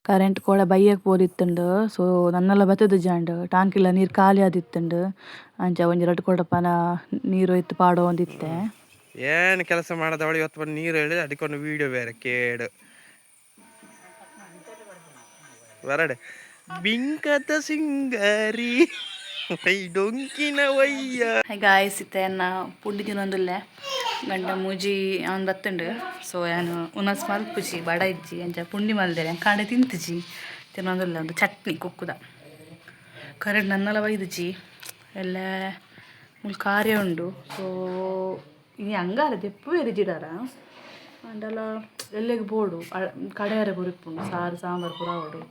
Current ಕೋಡ ಬಯ್ಯಗ್ ಪೋದಿತ್ತುಂಡು ಸೊ ನನ್ನಲ ಬತ್ತುದು ಜಾಂಡ್ ಟಾಂಕಿಲ ನೀರು ಖಾಲಿ ಆದಿತ್ತುಂಡು ಅಂಚ ಒಂಜಿ ರಡ್ಡ್ ಕೊಡಪನ ನೀರು ಇತ್ತು ಪಾಡೊಂದಿತ್ತೆ. ಏನು ಕೆಲಸ ಮಾಡದವಳು ಇವತ್ತು ಬಂದು ನೀರು ಹೇಳಿದ್ರೆ ಅದಕ್ಕೊಂದು ವಿಡಿಯೋ ಬೇರೆ ಕೇಡು ಬರಡೆ ಬಿಂಕದ ಸಿಂಗಾರಿ ಡೊಂಕಿನ ವಯ್ಯ. ಗಾಯ್ಸ್, ಇತ್ತೆ ಎನ್ನ ಪುಂಡಿ ತಿನ್ನೊಂದುಲ್ಲೆ. ಗಂಡ ಮೂಜಿ ಅವನು ಬತ್ತುಂಡು. ಸೊ ಯಾನು ಉನಸ್ ಮಲ್ಪುಜಿ, ಬಡ ಇಜ್ಜಿ, ಅಂಚ ಪುಂಡಿ ಮಲ್ದೇನೆ ಕಾಂಡೆ ತಿಂತುಜಿ, ತಿನ್ನೊಂದುಲ್ಲೆ. ಒಂದು ಚಟ್ನಿ ಕುಕ್ಕುದ. ಕರೆಂಟ್ ನನ್ನಲ ಬೈದುಜಿ. ಎಲ್ಲ ಮುಲ್ ಕಾರ್ಯ ಉಂಡು. ಸೊ ಇನಿ ಅಂಗಾರ ದೆಪ್ಪು ಎರಿಜಿಡಾರ ಅಂಡಲ ಎಲ್ಲೆಗ್ ಬೋಡು ಕಡೆಯರೆ ಪುರಿಪುಂಡು, ಸಾರು ಸಾಂಬಾರು ಪೂರ ಆವಡು.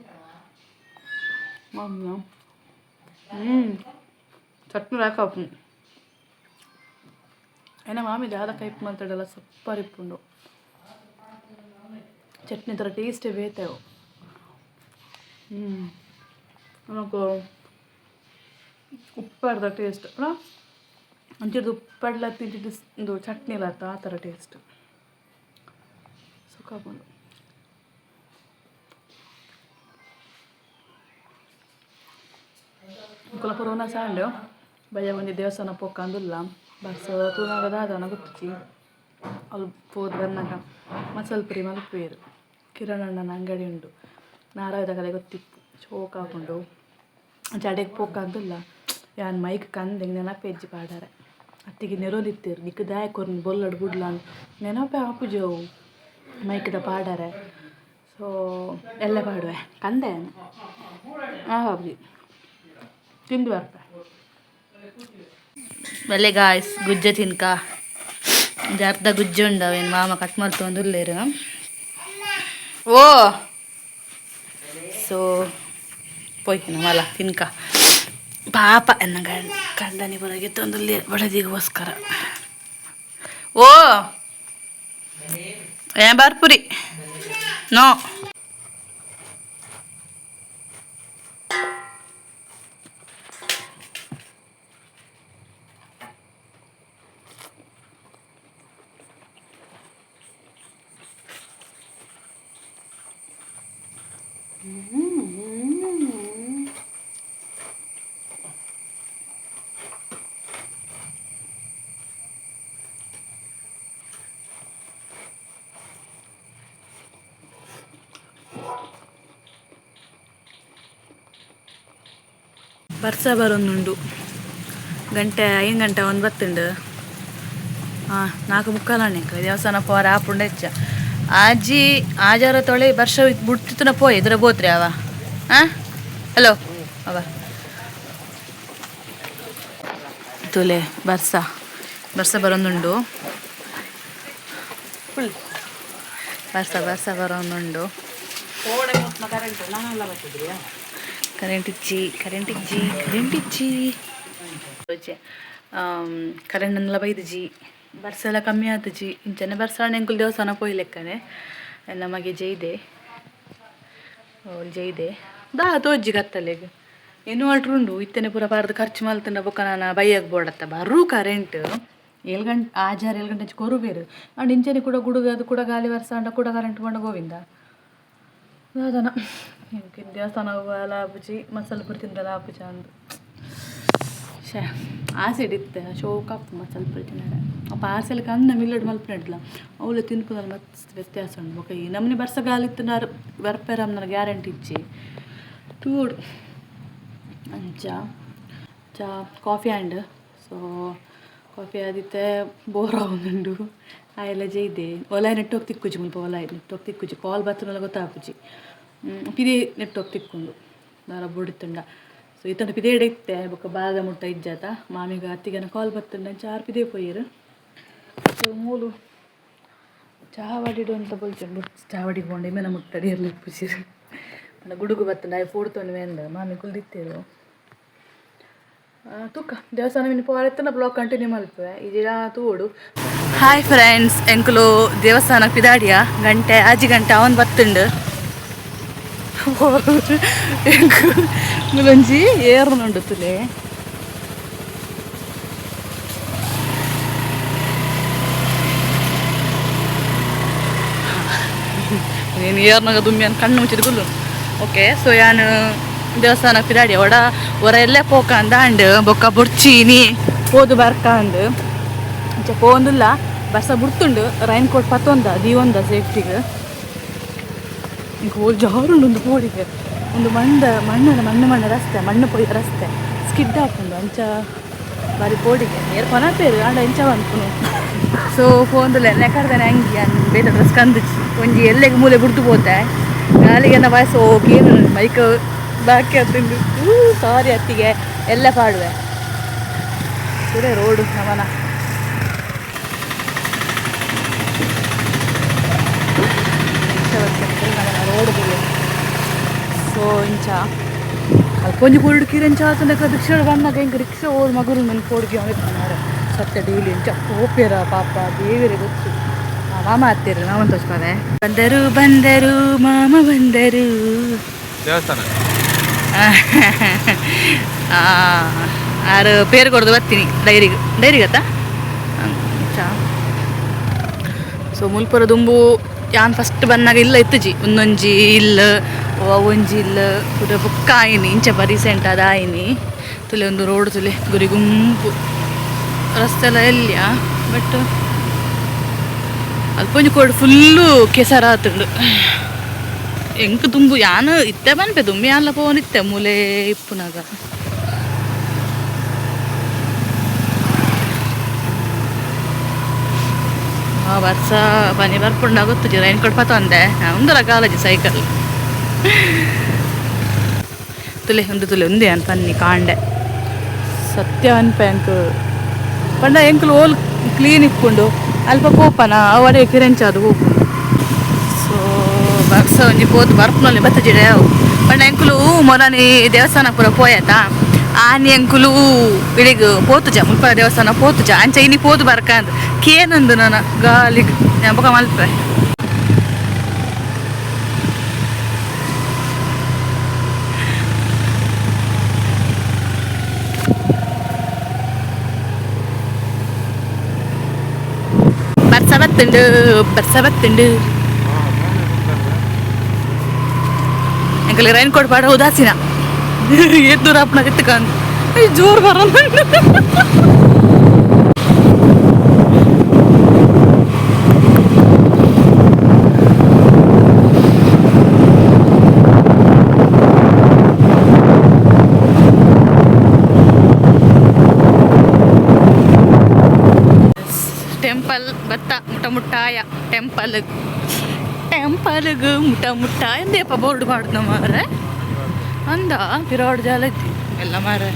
ಹ್ಞೂ, ಚಟ್ನಿ ಹಾಕಪ್ಪು. ಏನ ಮಾಮಿ ದಾದ ಕೈಪ್ ಮಾತಾಡಲ್ಲ, ಸೂಪರ್ ಇಪ್ಪುಂಡು. ಚಟ್ನಿ ಥರ ಟೇಸ್ಟೇ ಬೇತೆವು. ಹ್ಞೂ, ನಮಕು ಉಪ್ಪರ್ದ ಟೇಸ್ಟ್ ಅಲ್ಲ, ಅಂಚಿಡ್ದು ಉಪ್ಪಡ್ಲ ತಿಂಚಿದ್ದು ಒಂದು ಚಟ್ನಿ ಎಲ್ಲ ಆ ಥರ ಟೇಸ್ಟ್ ಸುಖಾಪುಂಡು. ಕುಲಪುರವನ ಸಾಂಡು ಬಯ್ಯ ಒಂಜಿ ದೇವಸ್ಥಾನ ಪೋಕಂದುಲ್ಲ. ಬರ್ಸ ತೂನಾಗ ದಾದನ ಗೊತ್ತುಜಿ. ಅಲ್ಲಿ ಪೋದು ಬನ್ನಗ ಮಸಾಲೆ ಪುರಿ ಮಲ್ಪುವೆರು. ಕಿರಣಣ್ಣನ ಅಂಗಡಿ ಉಂಡು, ನಾರಾಯದ ಕಲೆ ಗೊತ್ತಿಪ್ಪು, ಶೋಕ್ ಆಪುಂಡು. ಅಂಚ ಪೋಕಂದುಲ್ಲ. ಯಾನ್ ಮೈಕ್ ಕಂದೆ ನೆನಪೆಜ್ಜಿ ಪಾಡರೆ. ಅತ್ತಿಗೆ ನೆರೊಂದಿತ್ತೆರ್, ನಿಕ್ ದಾಯೆ ಕೊರ್ನ್ ಬೊಲ್ಲಡ್ ಬುಡ್ಲ ನೆನಪೆ ಆಪುಜಿ ಅವು ಮೈಕ್ದ ಪಾಡರೆ. ಸೊ ಎಲ್ಲ ಪಾಡುವೆ ಕಂದೆ ಆಪುಜಿ, ತಿಂದು ಬರ್ಪೆ. ಬಲ್ಲೆ ಗಾಯ್ಸ್, ಗುಜ್ಜೆ ತಿನ್ಕ. ಒಂಜಿ ಅರ್ಧ ಗುಜ್ಜೆ ಉಂಡು, ಅವೇನು ಮಾಮ ಕಟ್ ಮಲ್ತೊಂದುಲ್ಲೆರ್. ಓ ಸೊ ಪೋಯ್ಕಿನ ಮಲ್ಲ ತಿನ್ಕ. ಪಾಪ ಎನ್ನ ಕಂಡನಿ ಬರಗೆ ತೊಂದುಲ್ಲೆರ್ ಬಡದಿಗೋಸ್ಕರ. ಓ ಏ ಬರ್ಪುರಿ ನೋ. ಬರ್ಸ ಬರೊಂದುಂಡು. ಗಂಟೆ 5 ಗಂಟೆ ಒಂದು ಬತ್ತುಂಡು. ಹಾಂ, 4:45 ಎಂಕ ದೇವಸ್ಥಾನ ಪೋರ ಆಪುಂಡ ಹೆಚ್ಚ. ಆಜಿ ಆಜಾರ ತೊಳೆ ವರ್ಷ ಬುಡ್ತಿತ್ತುನ ಪೋಯ್ ಇದ್ರ ಬೋತ್ರಿ ಅವ. ಹಾಂ, ಹಲೋ ಅವ ತುಲೆ ಬರ್ಸ ಬರ್ಸ ಬರೊಂದುಂಡು. ಫುಲ್ ಬರ್ಸ ಬರ್ಸ ಬರೊಂದುಂಡು. ಕರೆಂಟ್ ಇಜ್ಜಿ, ಕರೆಂಟ್ ಇಜ್ಜಿ, ಕರೆಂಟ್ ಇಜ್ಜಿ, ಕರೆಂಟ್ ನನ್ಲ ಬೈದಿಜಿ. ಬರ್ಸ ಎಲ್ಲ ಕಮ್ಮಿ ಆತುಜಿ. ಇಂಚನೆ ಬರ್ಸ ಎಂಕುಲು ದೇವಸ್ಥಾನ ಪೋಯಿ ಲೆಕ್ಕನೆ. ನಮಗೆ ಜೈದೆ ಜೈದೆ ದಾ ತೋಜ್ಜಿ ಕತ್ತಲೆಗ್ ಇನ್ವರ್ಟರ್ ಉಂಡು. ಇತ್ತನೆ ಪೂರ ಪಾರ್ದ್ ಖರ್ಚು ಮಲ್ತಂಡ ಬೊಕ್ಕ ನಾನ ಬಯ್ಯಗ್ ಬೋಡತ್ತ. ಬರು ಕರೆಂಟ್ 7 ಗಂಟೆ ಆಜಾರ್ 7 ಗಂಟೆ ಕೊರುಬೇರು. ಅಂಡ್ ಇಂಚನೆ ಕೂಡ ಗುಡುಗು ಅದು ಕೂಡ ಗಾಲಿ ವರ್ಷ ಅಂಡ ಕೂಡ ಕರೆಂಟ್ ಪೋಂಡ ಗೋವಿಂದ ದಾದನ. ಎಂಕ್ ದೇವಸ್ಥಾನ ಆಪುಜಿ, ಮಸಾಲೆ ಪುರಿ ತಿಂದಲ ಆಪುಜಿ ಅಂದ್. ಶೇ ಆಸಿಡ್ ಇತ್ತೆ ಶೋಕ್ ಆಪು ಮಸಾಲೆ ಪುರಿ ತಿನ್ನರೆ. ಆ ಪಾರ್ಸೆಲ್ ಕಂದ ಮಿಲ್ಲಡ್ ಮಲ್ಪುನೆಡ್ಲ ಅವ್ಲು ತಿನ್ಪುನಲ್ ಮಸ್ತ್ ವ್ಯತ್ಯಾಸ ಉಂಡು. ಬೊಕ ಈ ನಮೂನೆ ಬರ್ಸಗಾಲ ಇತ್ತುಂಡ ಬರ್ಪೆರ್ ಅಮ್ನ ಗ್ಯಾರಂಟಿ ಇಜ್ಜಿ, ತೂಡು. ಅಂಚ ಚಾ ಕಾಫಿ ಆಂಡ್. ಸೊ ಕಾಫಿ ಆದಿತ್ತೆ ಬೋರ್ ಆವೊಂದುಂಡು. ಆಯೆಲ್ಲ ಜೈದೆ ಒಲಾಯ್ ನೆಟ್ವರ್ಕ್ ತಿಕ್ಕುಜಿ ಮುಲ್ಪ. ಒಲಾಯ್ ನೆಟ್ವರ್ಕ್ ತಿಕ್ಕುಜಿ, ಕಾಲ್ ಬತ್ತುಂಡಲ ಗೊತ್ತಾಪುಜಿ. ಪಿದೆ ನೆಟ್ವರ್ಕ್ ತಿಕ್ಕುಂಡು ದಾಲ ಬೋಡಿತ್ತುಂಡ. ಸೊ ಇತ್ತಂಡ ಪಿದೇಡೆ ಇತ್ತೆ. ಬೊಕ್ಕ ಬಾದ ಮುಟ್ಟ ಇಜ್ಜಾತ ಮಾಮಿಗ ಅತ್ತಿಗೆನ ಕಾಲ್ ಬತ್ತುಂಡ, ಅಂಚ ಆರ್ ಪಿದೆ ಪೋಯೆರ್. ಸೊ ಮೂಲು ಚಾವಡಿಡು ಅಂತ ಬೊಲ್ಚುಂಡು. ಚಾವಡಿಗೆ ಪೋಂಡ ಇಮೆನ ಮುಟ್ಟಡಿ ಇರ್ಲಿ ಇಪ್ಪುಜಿರ್ ಪಂಡ ಗುಡುಗು ಬತ್ತುಂಡ ಆಯ್ ಫೋಡ್ತೊಂದು ಮೆಂದ ಮಾಮಿ ಕುಲ್ದಿತ್ತೇರು. ತೂಕ ದೇವಸ್ಥಾನ ಮಿನಿ ಪೋರೆತ್ತನ ಬ್ಲಾಗ್ ಕಂಟಿನ್ಯೂ ಮಲ್ಪುವೆ, ಇಜಿಡ ತೂಡು. ಹಾಯ್ ಫ್ರೆಂಡ್ಸ್, ಎಂಕುಲು ದೇವಸ್ಥಾನ ಪಿದಾಡಿಯ. ಗಂಟೆ 6 ಗಂಟೆ ಅವನ್ ಬತ್ತುಂಡು. ಎಂಕು ಮುಲೊಂಜಿ ಏರ್ನುಂಡು ತುಲೆ. ನೀನು ಏರ್ನಾಗ ದುಮ್ಮಿ ಕಣ್ಣು ಮುಚ್ಚಿದ ಗುಲ್ಲು. ಓಕೆ ಸೊ ಯಾನ್ ದೇವಸ್ಥಾನ ಪಿದಾಡಿ ಒಡ ಹೊರ ಎಲ್ಲೇ ಪೋಕಂದ ಅಂಡ್ ಬೊಕ್ಕ ಬೊರ್ಚೀನಿ ಪೋದು ಬರ್ಕಂದು ಇಂಚ ಪೋಂದುಲ್ಲ ಬರ್ಸ ಬುಡ್ತುಂಡು ರೈನ್ ಕೋಟ್ ಪತ್ತೊಂದ ದೀವೊಂದ ಸೇಫ್ಟಿಗ್. ಈಗ ಹೋಲ್ ಜಾರುಂಡು ಒಂದು ಪೋಡಿಗೆ ಒಂದು ಮಂಡ ಮಣ್ಣು ಮಣ್ಣು ಮಣ್ಣು ರಸ್ತೆ ಮಣ್ಣು ಪೊಯ್ಯ ರಸ್ತೆ ಸ್ಕಿಡ್ ಆಪುಂಡು ಅಂಚ ಬಾರಿ ಪೋಡಿಗೆ ನೇರ್ ಪನಪೇರು ಆಂಡ ಇಂಚ ಪನ್ಪುನು. ಸೊ ಫೋನ್ದುಲ್ಲ ನೆಕರ್ದನೆ ಅಂಗಿ ಅನ್ ಬೇತೆ ಡ್ರೆಸ್ ಕಂದುಚಿ ಒಂಜಿ ಎಲ್ಲೆಗ್ ಮೂಲೆ ಬುಡ್ದು ಪೋತೆ ಗಾಲಿಗೆನ ವಯಸ್ಸು ಓಕೆ ಮೈಕ್ ಬಾಕಿ ಆತುಂಡು. ಸಾರಿ ಅತ್ತಿಗೆ ಎಲ್ಲ ಪಾಡುವೆ ಸುಡೆ ರೋಡು ನಮನ ರೋಡ್. ಸೊ ಇಂಚ ಅಲ್ಪ ಒಂಜಿ ಬೋರ್ಡ್ ಕಿರೆಂಚ ಆತಂಡ ರಿಕ್ಷಾ ಬಂದಾಗ ಹಿಂಗೆ ರಿಕ್ಷಾ ಓಡ್ ಮಗುರು ನನ್ನ ಪೋಡ್ಗೆ ಅವನಿಗೆ ಸತ್ಯ ಡೈಲಿ ಇಂಚ ಪೋಪೇರ ಪಾಪ ದೇವರೇ ಗೊತ್ತು. ಆ, ಮಾಮ ಹತ್ತಿರ ಮಾಮನ್ ತೋಚ್ಪಾವೆ. ಬಂದರು ಬಂದರು ಮಾಮ ಬಂದರು. ದೇವಸ್ಥಾನ. ಆರು ಪೇರು ಕೊಡ್ದು ಬರ್ತೀನಿ ಡೈರಿಗೆ ಡೈರಿಗತ್ತಾ ಇಂಚ. ಸೊ ಮುಲ್ಪರ ದುಂಬು ಯಾನ್ ಫಸ್ಟ್ ಬಂದಾಗ ಇಲ್ಲ ಇತ್ತುಜಿ ಒಂದೊಂಜಿ ಇಲ್ಲ ಒಂಜಿ ಇಲ್ಲ ಪೂರ ಬುಕ್ಕ ಆಯಿನಿ ಇಂಚ ರೀಸೆಂಟ್ ಅದ ಆಯಿನಿ. ತುಲೆ ಒಂದು ರೋಡ್ ತುಲೆ ಗುರಿ ಗುಂಪು ರಸ್ತೆ ಎಲ್ಲ ಎಲ್ಲಿಯ ಬಟ್ ಅಲ್ಪ ಒಂಜಿ ಕೋಡ್ ಫುಲ್ಲು ಕೆಸರ ಆತುಂಡು. ಎಂಕ್ ದುಂಬು ಯಾನ್ ಇತ್ತೆ ಪನ್ಪೆ ದುಂಬು ಯಾನ್ಲ ಪೋವೊಂದಿತ್ತೆ ಇತ್ತೆ ಮೂಲೆ ಇಪ್ಪುನಾಗ. ಆ ವರ್ಷ ಪನಿ ಬರ್ಪುಂಡ ಗೊತ್ತುಜಿ. ರೈನ್ ಕೋಟ್ ಪತ್ತೊಂದೆ ಉಂದಲ ಕಾಲೇಜ್ ಸೈಕಲ್ ತುಲೆ ಒಂದು ತುಲೆ ಒಂದೇ ಅನ್ ಪನ್ನಿ ಕಾಂಡೆ ಸತ್ಯ ಅನ್ಪೆ ಅಂಕ್ ಪಂಡ ಎಂಕುಲು ಓಲ್ ಕ್ಲೀನ್ ಇಪ್ಪುಂಡು ಅಲ್ಪ ಪೋಪನ ಅವಡೆ ಕಿರೆಂಚಾದು ಪೋಪುಂಡು. ಸೊ ಬರ್ಸ ಒಂಜಿ ಪೋತು ಬರ್ಪುನಲ್ಲಿ ಬತ್ತಜಿಡೆ ಅವು ಪಂಡ ಎಂಕುಲು ಮೊಲನಿ ದೇವಸ್ಥಾನ ಪೂರ ಪೋಯತ ಆನಿ ಎಂಕುಲು ಇಳಿಗ್ ಪೋತುಜ ಮುಲ್ಪರ ದೇವಸ್ಥಾನ ಪೋತುಜ ಅಂಚ ಇನಿ ಪೋದು ಬರ್ಕಂದ್ ಕೇನಂದು ನನ್ನ ಗಾಲಿಗ್ ಜ್ಞಾಪಕ ಮಲ್ಪೆ. ಬರ್ಸ ಬತ್ತುಂಡು ಬರ್ಸ ಬತ್ತುಂಡು. ಎಂಕಲ್ ರೈನ್ ಕೋಟ್ ಪಾಡ ಉದಾಸೀನ ಎದ್ದು ಅಪ್ಪನ ಎತ್ತಕಂದು ಜೋರು ಬರೋದು. ಟೆಂಪಲ್ ಬತ್ತ ಮುಟ ಮುಟ್ಟಾಯ ಟೆಂಪಲ್ ಟೆಂಪಲ್ಗ್ ಮುಟ ಮುಟ್ಟಾಯ ಎಂದೇಪ ಬೋರ್ಡ್ ಪಾಡ್ದ ಮಾರೆ ಅಂದ ಪಿರಾಡ್ ಜಾಲ ಇತ್ತಿ ಎಲ್ಲ ಮಾರೆ.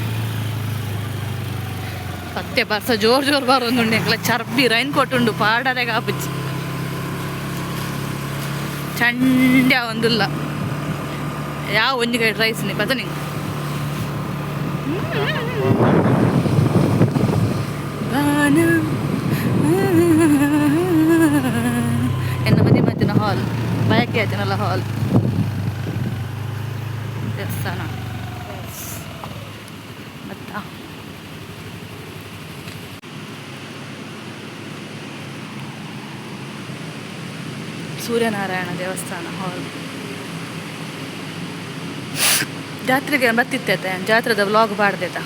ಸತ್ಯ ಬರ್ಸ ಜೋರ್ ಜೋರ್ ಬರೋದುಂಡು. ಎಂಕ್ಲ ಚರ್ಬಿ ರೈನ್ ಕೋಟ್ ಉಂಡು ಪಾಡರೆ ಕಾಪುಜಿ ಚಂಡ್ಯ ಒಂದುಲ್ಲ ಯಾವ ಒಂಜಿ ಕೈ ರೈಸ್ ನಿ ಪದ ನಿಂಗೆ ಬಾನು ಎನ್ನ ಮದಿ ಮತ್ತಿನ ಹಾಲ್ ಬಯಕೆ ಆಯ್ತನಲ್ಲ ಹಾಲ್ ದೇವಸ್ಥಾನ ಮತ್ತ ಸೂರ್ಯನಾರಾಯಣ ದೇವಸ್ಥಾನ ಹಾಲ್. ಜಾತ್ರೆಗೆ ಬತ್ತಿತ್ತೈತೆ ಜಾತ್ರೆದ ವ್ಲಾಗ್ ಪಾಡ್ದೇತ.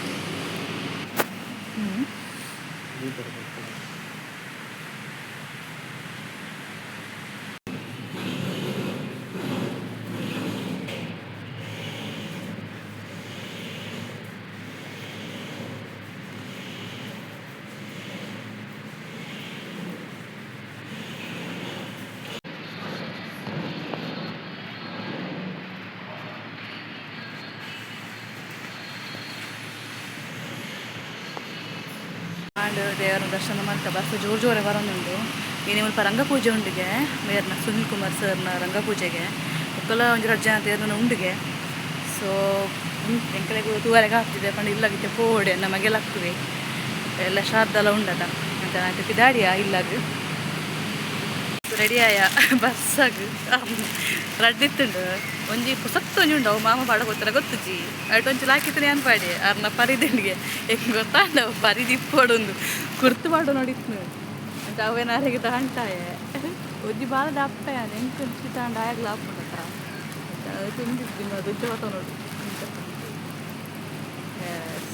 ಆಂಡ್ ದೇವರ ದರ್ಶನ ಮಾಡ್ತಾ ಬಸ್ ಜೋರು ಜೋರೆ ಬರೋನುಂಡು. ಇನಿ ಮುಲ್ಪ ರಂಗಪೂಜೆ ಉಂಡಿಗೆ ಮೇರ್ನ ಸುನಿಲ್ ಕುಮಾರ್ ಸರ್ನ ರಂಗಪೂಜೆಗೆ ಬೊಕ್ಕಲ ಒಂಜಿ ರಡ್ಡ್ ಜನ ತೇರ್ನ ಉಂಡಿಗೆ. ಸೊ ಎಂಕಲೆಗ್ ತೂವರೆಗೆ ಆಗ್ತಿದೆ ಪಂಡ ಇಲ್ಲಗಿತ್ತೆ ಪೋಡೆ ನಮಗೆಲ್ಲ ಹಾಕ್ತುವೆ ಎಲ್ಲ ಶ್ರಾದ್ದಲ ಉಂಡದ ಅಂತ ನಾನ್ ಪಿದಾಡಿಯ ಇಲ್ಲಗ್ ರೆಡಿ ಆಯ ಬಸ್ಸಾಗ್ ರಡ್ಡಿತ್ತುಂಡು ಒಂಜಿ ಪುಸತ್ತು ಒಂಜಿ ಉಂಡು ಅವು ಮಾಮ ಪಾಡ ಗೊತ್ತರ ಗೊತ್ತುಜಿ ಅಟ್ ಒಂಚಿ ಲಾಕಿತ್ತು ಏನ್ ಪಾಡಿ ಅರ್ನ ಪರಿದಿಂಡಿಗೆ ಹೆಂಗೆ ಗೊತ್ತಾಂಡ ಪರಿದಿ ಇಪ್ಪೊಡೊಂದು ಕುರ್ತು ಪಾಡು ನೋಡಿತ್ತು ಅಂತ ಅವೇನಾರಿಗೆ ತಾಂಟಾಯೆ ಒಂಜಿ ಬಾಲ ದಪ್ಪೆ ಎಂಕ್ ತಾಂಡ ಆಯಾಗ್ಲ ಆಪುಂಡತ್ತ. ತಿಂದಿದ್ದೀನಿ ಅದು ಇಂಚ ನೋಡು. ಎಸ್.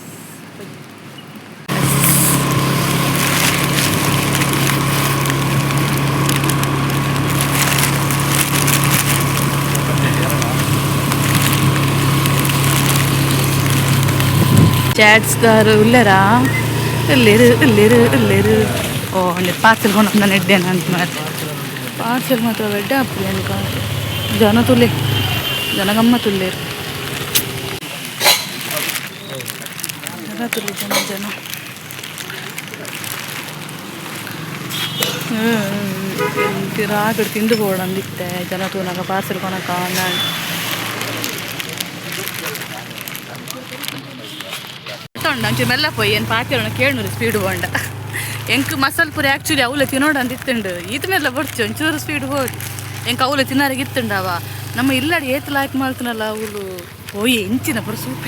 ಚಾಟ್ಸ್ದಾರು ಉಲ್ಲೆರಾ ಇಲ್ಲಿರು ಇಲ್ಲಿರು ಇಲ್ಲಿರು. ಓ, ಒಂದು ಪಾರ್ಸೆಲ್ ಕೊಂಡು ನಾನು ಎಡ್ಡೇನ ಅಂತ ಮಾತ್ರ. ಪಾರ್ಸೆಲ್ ಮಾತ್ರ ಎಡ್ಡೆ ಆಪುಲ್ಲ ಅನ್ಕ. ಜನ ತುಲೆ, ಜನ ಗಮ್ಮ ತುಲ್ಲೇರು. ಜನ ತುಲೆ, ಜನ ಜನ. ರಾಗಡ್ ತಿಂದು ಬೋಡಂದಿತ್ತೆ. ಜನ ತೂನಾಗ ಪಾರ್ಸೆಲ್ ಕೊನಕ. ನಾನು ಉಂಡು ಒಂಚೂರು ಮೆಲ್ಲ ಪೋಯಿ. ಏನು ಪಾತಿರೋಣ ಕೇಳ್ನೂರು ಸ್ಪೀಡ್ ಬೋಂಡ. ಎಂಕ್ ಮಸಾಲೆ ಪುರಿ ಆ್ಯಕ್ಚುಲಿ ಅವಲೆ ತಿನ್ನೋಡ ಅಂತ ಇತ್ತುಂಡು. ಈತ ಮೇಲೆ ಬರ್ಚು, ಒಂಚೂರು ಸ್ಪೀಡ್ ಹೋಗಿ. ಎಂಕ್ ಅವಲೆ ತಿನ್ನಾರಿಗೆ ಇತ್ತುಂಡವ. ನಮ್ಮ ಇಲ್ಲಡಿ ಏತ್ ಲಾಯ್ಕ್ ಮಾಡ್ತಾನಲ್ಲ ಅವಳು. ಹೋಯಿ, ಎಂಚಿನ ಪುರ ಸೂಪ್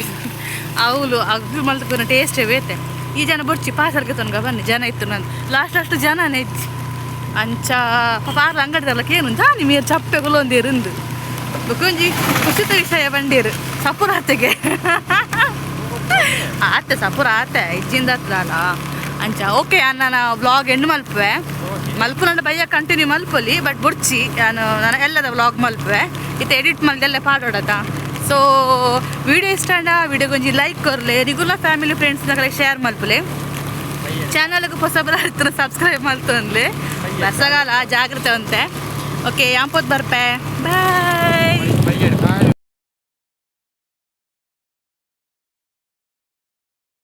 ಅವಳು ಅಗ್ದು ಮಲ್ತ ಟೇಸ್ಟೇ ಬೇತೆ. ಈ ಜನ ಬೊರ್ಚಿ ಪಾಸರ್ಗೆ ತನಕ ಬನ್ನಿ. ಜನ ಇತ್ತು ನಾನು ಲಾಸ್ಟ್ ಅಷ್ಟು ಜನನೇ ಇಜ್ಜಿ. ಅಂಚ ಪಾರ್ಲ ಅಂಗಡಿದಲ್ಲ ಕೇನು ಜಾನಿ ಮೀರು ಚಪ್ಪೆ ಗುಲೊಂದಿರಿಂದು. ಬೊಕೊಂಜಿ ಕುಸಿತ ವಿಷಯ ಬಂಡೀರು ಸಪುರಾತೆಗೆ ಆತೆ ಸಪುರ ಆತೆ ಇಜ್ಜಿಂದ ಹತ್ರ ಅಂಚ. ಓಕೆ, ನಾನು ವ್ಲಾಗ್ ಎಂಡ್ ಮಲ್ಪುವೆ. ಮಲ್ಪುನಂಡ ಬಯ್ಯ ಕಂಟಿನ್ಯೂ ಮಲ್ಪೊಲಿ, ಬಟ್ ಬುಡ್ಚಿ. ನಾನು ನಾನು ಎಲ್ಲದ ವ್ಲಾಗ್ ಮಲ್ಪುವೆ. ಇತ್ತೆ ಎಡಿಟ್ ಮಲ್ದೆಲ್ಲ ಪಾಡೋಡತ. ಸೊ ವಿಡಿಯೋ ಇಷ್ಟ ಅಂಡ ವಿಡಿಯೋಗೊಂಜಿ ಲೈಕ್ ಕೊರ್ಲೆ, regular family friends ನಗಲೆ share ಮಲ್ಪುಲೆ. ಚಾನಲ್ಗೆ ಹೊಸಬರ ಸಬ್ಸ್ಕ್ರೈಬ್ ಮಲ್ತೊಂದ್ಲೆ. ಬರ್ಸಗಾಲ ಜಾಗ್ರತೆ ಅಂತೆ. ಓಕೆ, ಯಾಂಪೋತ್ ಬರ್ಪೆ. ಬಾಯ್.